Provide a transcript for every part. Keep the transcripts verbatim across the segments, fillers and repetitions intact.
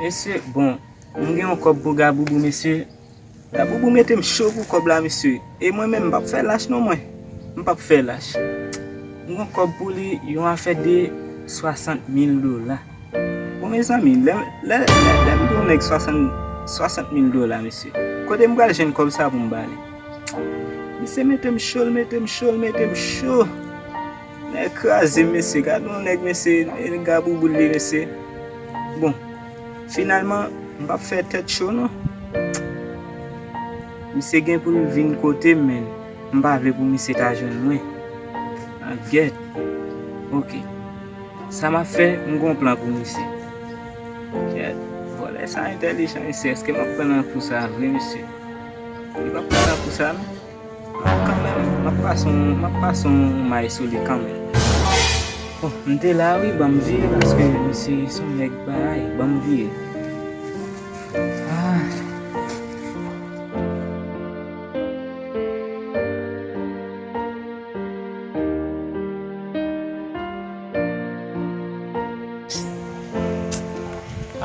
Mesye, bon, m gen yon kòb pou Gaboubou, mesye. Gaboubou mete m cho pou kòb la, mesye. E mwen menm, m p ap fè lach non, mwen. M p ap fè lach. M gen yon kòb pou li, yon afè de swasant mil dola. Bon, mezanmi, lè, lè, lè, lè m di yon nèg swasant, swasant mil dola, mesye, kote m pral jwenn kòb sa pou m ba li? Misye mete m cho, l mete m cho, l mete m cho. Nèg kraze m, mesye. Gade yon nèg, mesye, e Gaboubou li, mesye. Bon, finalman, m p ap fè tèt cho, non. Misye gen pou l vin kote m, men m pa vle pou misye ta jwenn mwen. A gèt. Ok. Sa m ap fè, m gon plan pou misye. Kèt, vòlè sa entèlijan, mesye. Èske m ap pran nan kou sa vre, mesye? Li p ap pran nan kou sa, non. Kanmenm, m ap pase yon, m ap pase yon may sou li kanmenm. Bon, m te la wi, ban m vire, paske misye se yon nèg bagay, ban m vire. Ah.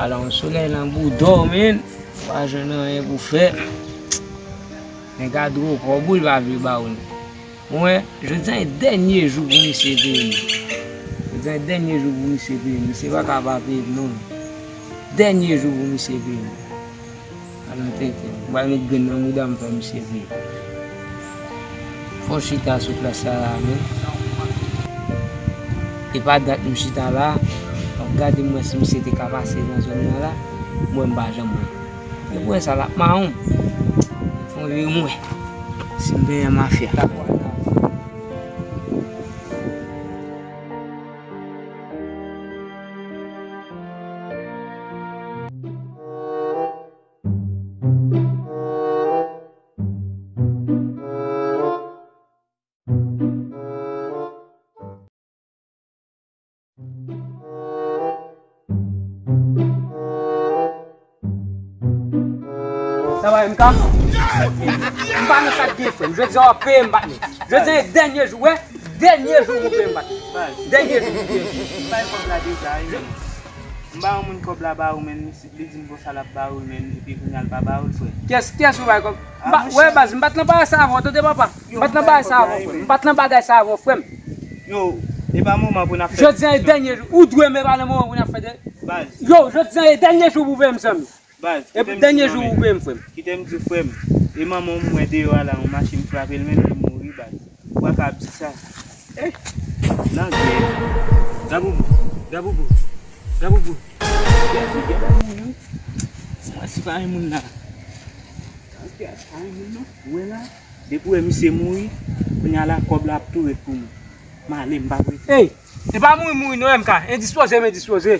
Ala yon solèy nan bouda w, men. Pa jwenn anyen pou fè. Men gade gwo kòb ou, li pa vle ba ou l. Mwen, jodi a e dènye jou pou misye peye m. Jodi a e dènye jou pou misye peye m. Misye pa ka pa peye m non. Dènye jou pou misye peye m. Ala tenten. M pral met grenn nan mouda m fè misye peye m. Fò chita sou plas sa la, men. E pa dat m chita la, m ap gade m wè si misye te ka pase nan zòn nan la, m wè m pa janm wè. Depi w wè sa l ap mawon, fò w vire m wè si m benyen mafya. Sa va, M K? M pa nan sa k gen, frè m. Jodi a w ap peye m, patnè. Jodi a e dènye jou, wè. Dènye jou pou peye m, patnè. Dènye jou pou peye m. M bay kòb la deja, wi, men. M ba yon moun kòb la ba ou, men. Li di m konsa l ap ba ou l menm, epi kounye a l pa ba ou l, frè. Kiyès, kiyès ou bay kòb? M pa, wè, baz, m pa t nan bagay sa avè w, tande papa. M pa t nan bagay sa avè w, frè m. M pa t nan bagay sa avè w, frè m. Yo, e pa moman pou n ap fè. Jodi a e dènye jou. Ou dwe, men pa nan moman pou n ap fè de. Baz. Yo, jodi a e dènye jou pou peye m, zanmi. Baz, e dènye jou pou peye m, frè m. Kite m di w, frè m. E manman w m wè deyò a la, yon machin frape l, men li mouri, baz. Ou pa ka ap di sa. Eh! Nan gè. Gaboubou. Gaboubou. Gaboubou. Gè, gè, gè, moun yo. Mwen si pa yon moun la. Gè, pa yon moun non. Ou wè la. Depi w wè misye mouri, kounye a la kòb la ap tou ret pou mwen. M ale, m pa prete. Ey! E pa mouri mouri non, M K. Endispoze m endispoze.